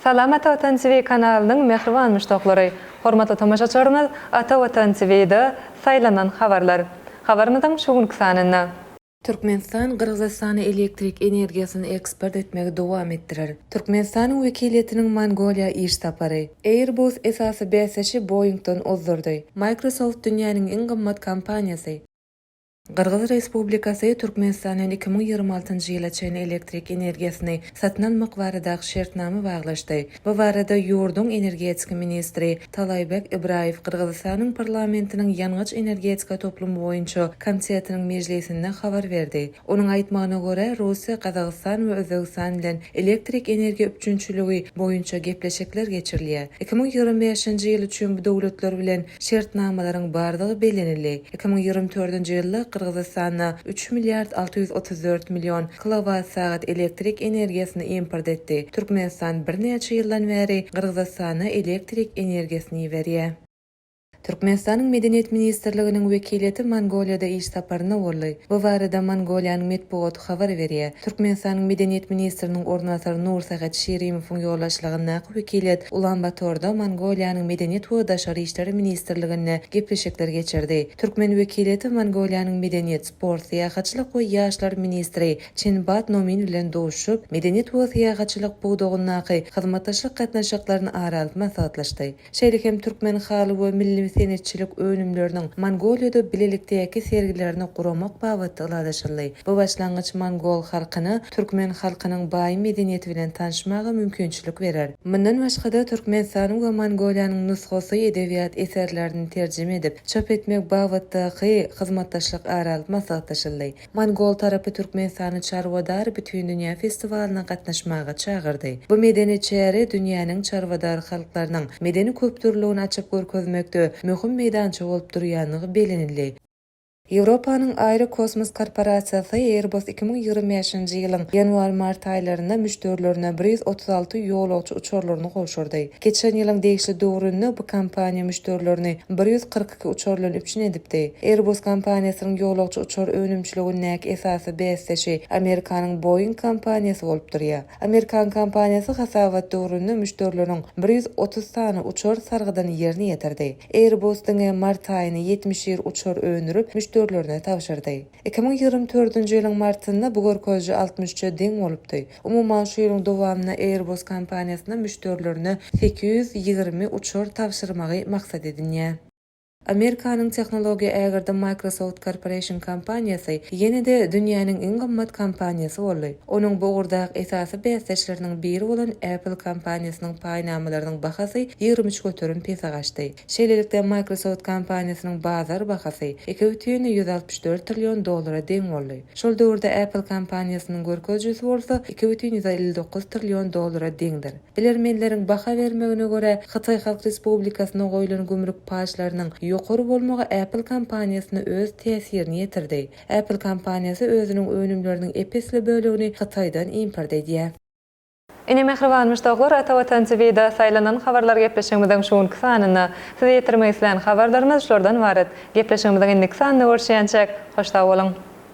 Salam Ata Watan TV kanalynyň mähriban muşdaklary! Hormatly tomaşaçylarymyz Ata Watan TV-de Saýlanan habarlar. Habarymyzyň şu günki sanynda. Türkmenistan Gyrgyzystana elektrik energiýasyny eksport etmegi dowam etdirer. Türkmenistanyň wekiliýetiniň Mongoliýa iş sapary. Airbus esasy bäsdeşi Boeing-den ozdurdy. Microsoft dünýäniň iň gymmat kompaniýasy. Gyrgyz Respublikasy Türkmenistandan 2026-njy ýyla çenli elektrik energiýasyny satyn almak baradaky şertnama baglaşdy. Bu barada ýurduň energetika ministri Talaýbek Ibraýew Gyrgyzystanyň parlamentiniň ýangyç-energetika toplumy boýunça komitetiniň mejlisinde habar berdi. Onuň aýtmagyna görä, Russiýa, Gazagystan we Özbegistan bilen elektrik energiýa üpjünçiligi boýunça gepleşikler geçirilýär. 2025-nji ýyl üçin bu döwletler bilen şertnamalaryň bardygy bellenildi. 2024-nji ýylda Gyrgyzystanda üç milliard 634 million kilowat-sagat elektrik energiýasyny import etdi. Türkmenistan birnäçe ýyldan bäri Gyrgyzystana elektrik energiýasyny iberýär. Türkmenistanyň Medeniýet ministrliginiň wekiliýeti Mongoliýada iş saparynda boldy. Bu barada Mongoliýanyň metbugaty habar berýär. Türkmenistanyň Medeniýet ministriniň orunbasary Nursähet Şirimowyň ýolbaşçylygyndaky wekiliýet Ulan-Batorda Mongoliýanyň Medeniýet we daşary işler ministrliginde gepleşikler geçirdi. Türkmen wekiliýeti Mongoliýanyň Medeniýet, sport, syýahatçylyk we ýaşlar ministri Çinbat Nomin bilen duşuşyp, medeniýet we syýahatçylyk pudagyndaky hyzmatdaşlyk gatnaşyklaryny ara alyp maslahatlaşdy. Şeýle hem türkmen haly we milli senetçilik önümleriniň Mongoliýada bilelikdäki sergilerini guramak babatda ylalaşyldy. Bu başlangyç mongol halkyna türkmen halkynyň baý medeniýeti bilen tanyşmaga mümkinçilik berer. Mundan başga-da, Türkmenistanyň we Mongoliýanyň nusgasy edebiýat eserlerini terjime edip, çap etmek babatdaky hyzmatdaşlyk ara alyp maslahatlaşyldy. Mongol tarapy Türkmenistany Çarwadar bütindünýä festiwalyna gatnaşmaga çagyrdy. Bu medeni çäre dünýäniň çarwadar halklarynyň medeni köpdürlüligini açyp görkezmekde möhüm meýdança bolup durýandygy bellenildi. Ýewropanyň aerokosmos korporasiýasy Airbus 2025-nji ýylyň ýanwar-mart aýlarynda müşderilerine 136 ýolagçy uçarlaryny gowşurdy. Geçen ýylyň degişli döwründe bu kompaniýa müşderilerini 142 uçar bilen üpjün edipdi. Airbus kompaniýasynyň ýolagçy uçar önümçiligindäki esasy bäsdeşi Amerikanyň Boeing kompaniýasy bolup durýar. Amerikan kompaniýasy hasabat döwründe müşderileriň 130 sany uçar sargydyny ýerine ýetirdi. Airbus diňe mart aýynda 71 uçar öndürip, müşderilerine tabşyrdy. 2024-nji ýylyň martynda bu görkeziji 63-e deň bolupdy. Umuman, şu ýylyň dowamynda Airbus kompaniýasyna müşderilerine 820 uçar tabşyrmagy maksat edinýär. Amerikanyň tehnologiýa ägirdi Microsoft Corporation kompaniýasy ýene-de dünýäniň iň gymmat kompaniýasy boldy. Onuň bu ugurdaky esasy bäsdeşleriniň biri bolan Apple kompaniýasynyň paýnamalarynyň bahasy 23% pese gaçdy. Şeýlelikde, Microsoft kompaniýasynyň bazar bahasy 2,164 trillion dollara deň boldy. Şol döwürde Apple kompaniýasynyň görkezijisi bolsa 2,159 trillion dollara deňdir. Bilermenleriň baha bermegine görä, Hytaý Halk Respublikasyna goýlan gümrük paçlarynyň ýokary bolmagy Apple kompaniýasyna öz täsirini ýetirdi. Apple kompaniýasy özüniň önümleriniň ep-esli bölegini Hytaýdan import edýär. Ine mähriban muşdaklar Ata Watan TV-da saýlanan habarlar gepleşigimiziň şu günki sanynda size ýetirmek islän habarlarymyz şulardan ybarat. Gepleşigimiziň indiki sanynda görüşýänçäk, hoş sag boluň!